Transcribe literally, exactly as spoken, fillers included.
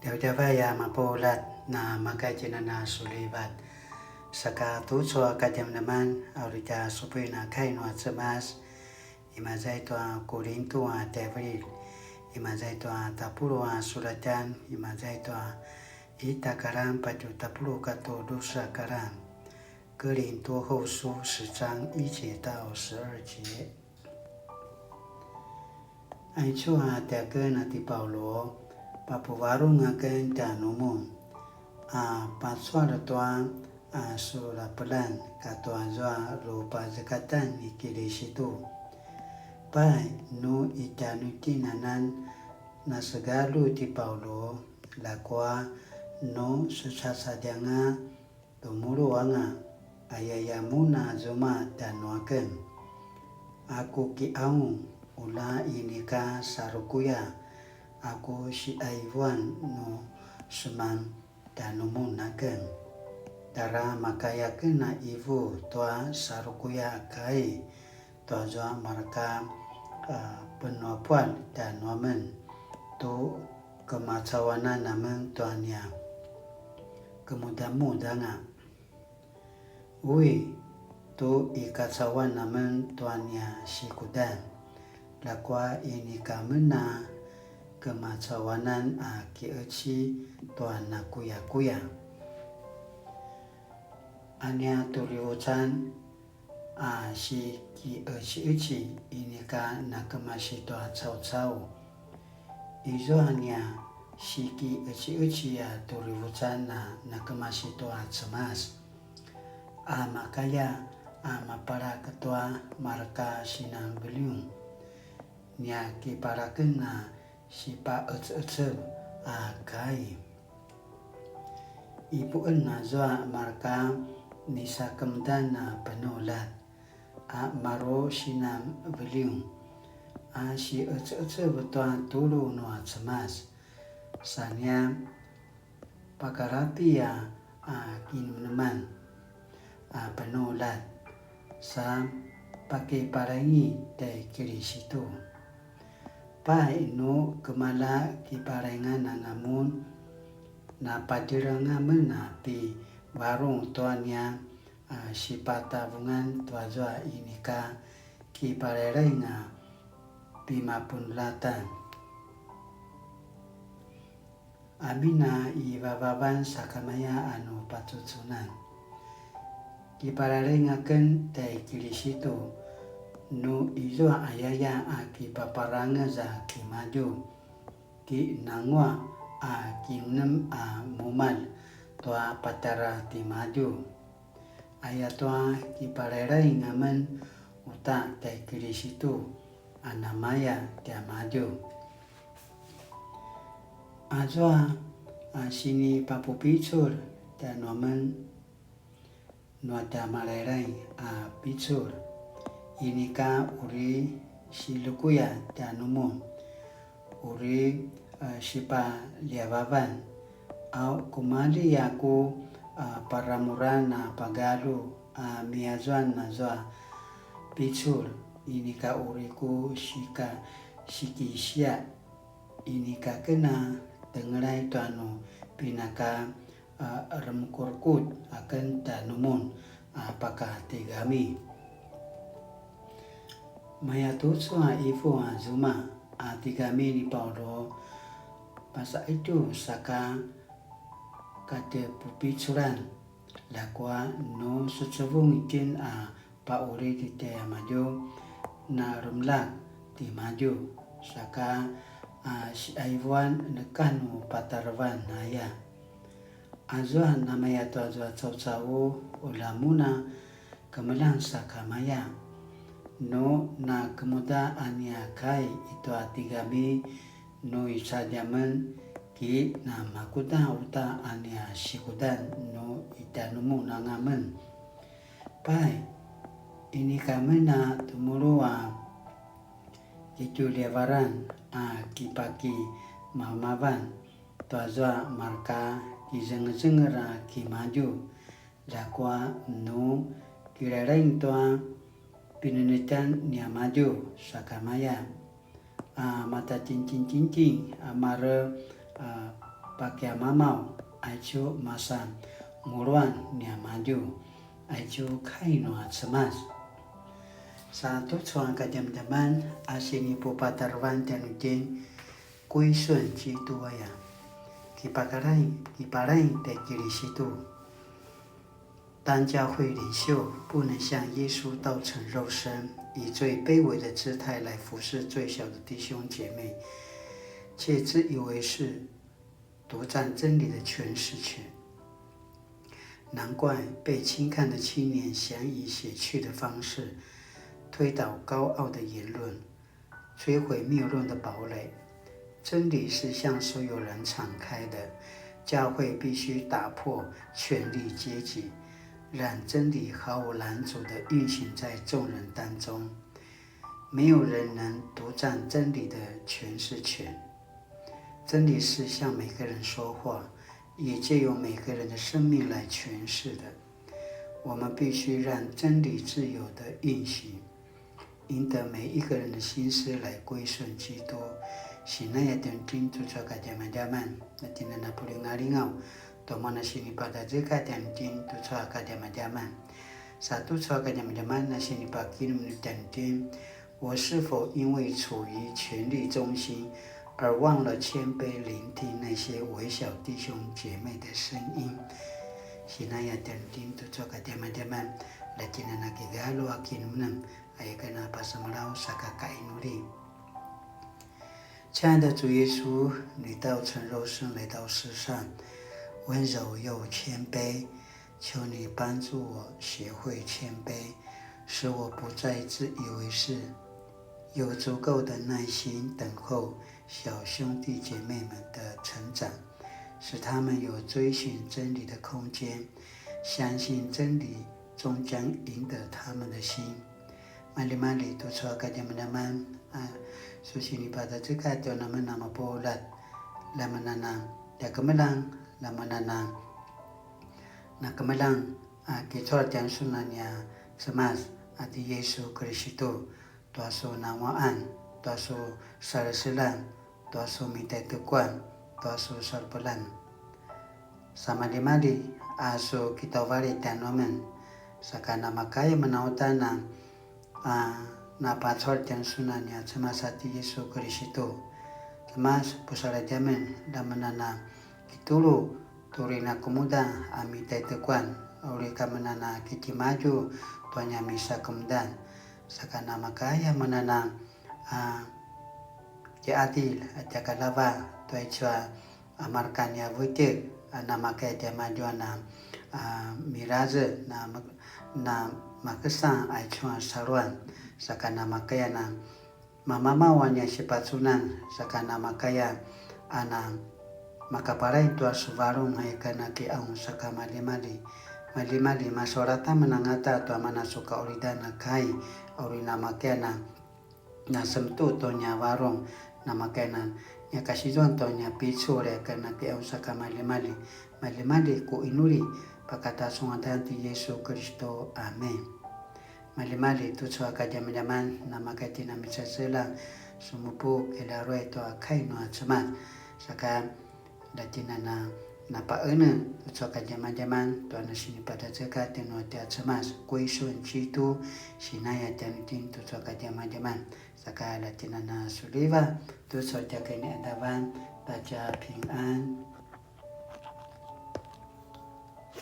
Djavadjavay a mapuljat, na maka tjinana sulivat. Saka tucu a kadjamadjaman, a uri tja supuin a kai nua Cemas, imaza i tua Kurintu a tjaivililj, imaza i tua tapuluq a sulatjan, imaza i tua ita karan patje tapuluq katua drusa karan. 哥林多後書十章一節到十二節。 Aicu a tiaken a ti Paulu, papuvarung aken tjanumun, a pacual tua a sulapelan katua zua rupazekatan ni Kilisitu. Pai, nu i tjanuitjen anan nasegalu ti Paulu, ljakua nu secacadjanga tumulu anga, ayaya mun a zuma tjanuaken. A ku kiqaung, ula inika sarukuya, a ku siqaivuan nu seman tjanumun aken. Tjara makaya aken a ivu tua sarukuya a kai, tua zua mareka, a, penuapuan tjanuamen tu kemacawanan amen tua nia kemudamudanga. Ui, tu i kacauan amen tua nia sikudan, ljakua inika amen a kemacawanan a kiqeci tua nakuyakuya. A nia turivucan a sikiqeciqeci inika nakemasi tua caucau. Izua nia sikiqeciqeci a turivucan a nakemasi tua Cemas, a makaya a mapalak tua mareka sinan veliung, nia kipalaken a sipaqeceqecev a kai. Ipuen azua mareka nisakemedan a penuljat, a maru sinan veliung, a siqeceqecev tua tulu nua Cemas, sa nia pakarapi a, a kinemeneman a penuljat, sa pakipalaingi tjai Kilisitu. Pai, nu kemala kipalaingan anga mun, napatireng amen a pi varung tua nia a sipatavungan tuazua inika kipalailaing a pimapuljatan. Amin a i vavavan sakamaya a nu pacucunan. Kipalailaing aken tjai Kilisitu, nu izua ayaya a kipaparangez a kimadju, kinanguaq a kinemenem a mumalj tua patjara timadju. Ayatua kipalailaing amen uta tjai Kilisitu a namaya tiamadju. Azua a sinipapupicul tjanuamen nua tja malailaing a picul, inika uri silukuya tjanumun, uri, a, sipaljavavan, a, kumalji a ku, a, paramuran a pagalu a miyazuan azua picul, inika uri ku sika sikisiaq, inika ken a tengelay tua nu pinaka a remukurekutj aken tjanumun a pakatigami. Mayatucu a ivu a zuma a tigami ni Paulu, pasaitu saka katepupiculan, ljakua nu secevung itjen a pauri titjaimadju na remelak timadju, saka a siaivuan neka nu patarevan aya. Azua namaya tuazua caucau, ula mun a kemeljang sakamaya. Nu nakemuda a nia kai i tua tigami nu i cadjamen, ki namakuda uta a nia sikudan nu i tjanumun anga men. Pai, inika men a temulu a kitjuljavaran a kipakimamavan tuazua marka kizengezenger a kimadju, ljakua nu kilalaing tua pinenetjan niamadju sakamaya. A matatintintinting a mare a pakiamamaw, aicu masan nguluan niamadju, aicu kai nua Cemas. Sa tucu a kadjamadjaman a sinipupatarevan tjanuitjen, 歸順基督 aya, kipakalaing, kipalaing tjai Kilisitu. 當教會領袖不能像耶穌道成肉身，以最卑微的姿態來服侍最小的弟兄姐妹，卻自以為是獨佔真理的詮釋權。難怪被輕看的青年想以血氣的方式推倒高傲的言論， 摧毀謬論的堡壘。真理是向所有人敞開的，教會必須打破權力階級，讓真理毫無攔阻地運行在眾人當中。沒有人能獨佔真理的詮釋權。真理是向每個人說話，也藉由每個人的生命來詮釋的。我們必須讓真理自由地運行， 贏得每一個人的心思來歸順基督。Sinaya tjanuitjen tucu a kadjamadjaman, na tjinana pulingalingaw, tua mana sinipadazekatj tjanuitjen tucu a kadjamadjaman. Sa tucu a kadjamadjaman na sinipakinemnem tjanuitjen, 我是否因為處於權力中心而忘了謙卑聆聽那些微小弟兄姐妹的聲音？Sinaya tjanuitjen tucu a kadjamadjaman, la tjinana kigalu a kinemnem, aya ken a pasemalaw saka kainuli. 親愛的主耶穌，你道成肉身來到世上，溫柔又謙卑，求你幫助我學會謙卑，使我不再自以為是，有足夠的耐心等候小兄弟姐妹們的成長，使他們有追尋真理的空間，相信真理終將贏得他們的心。 Maljimalji tucu a kadjamadjaman, a, su sinipadazekatj tua mana mapuljat, la mana na kemeljang, la mana na kemeljang, a, kicual tjanusun a nia Cemas, a ti Yesu Kiristu, tua su nanguaqan, tua su saleselan, tua su mitaitekuan, tua su sarepelan. Sa maljimalji a su kitauvalit tjanuamen, saka namakaya menautan a, a, napacual tjanusun a nia Cemas a ti Yesu Kiristu. Cemas, pusaladj amen, la mana na kitulu tu uri na kemuda a mitaitekuan, a uri ka mana na kitjimadju tua nia misakemudan. Saka namakaya mana na, a, kiqadilj, a, tjakalava tua aicu a, a, marka nia vetjek, a, namakaya tiamadju a na, a, mirazek, na, na makesa aicu a saluan, saka namakaya na mamamaw a nia sipacunan, saka namakaya a na makapalai tua su varung aya ken a kiqaung, saka maljimalji, maljimalji masaulata menangata tua mana su kaqulidan a kai, a uri namakaya na na semetu tua nia varung, namakaya na nia kasizuan tua nia picul aya ken a kiqaung, saka maljimalji, maljimalji ku inuli, pakata su ngadan ti Yesu Kiristu. Amen. Maljimalji tucu a kadjamadjaman, namakaya itjen a miseselang, sumupu kilaruay tua kai nua Cemas, saka la tjinana napaqenetj tucu a kadjamadjaman tua na sinipadazekatj nua tja Cemas, 歸順基督, sinaya tjanuitjen tucu a kadjamadjaman, saka la tjinana suliva tucu a tja kiniqadavan, ta tja 平安.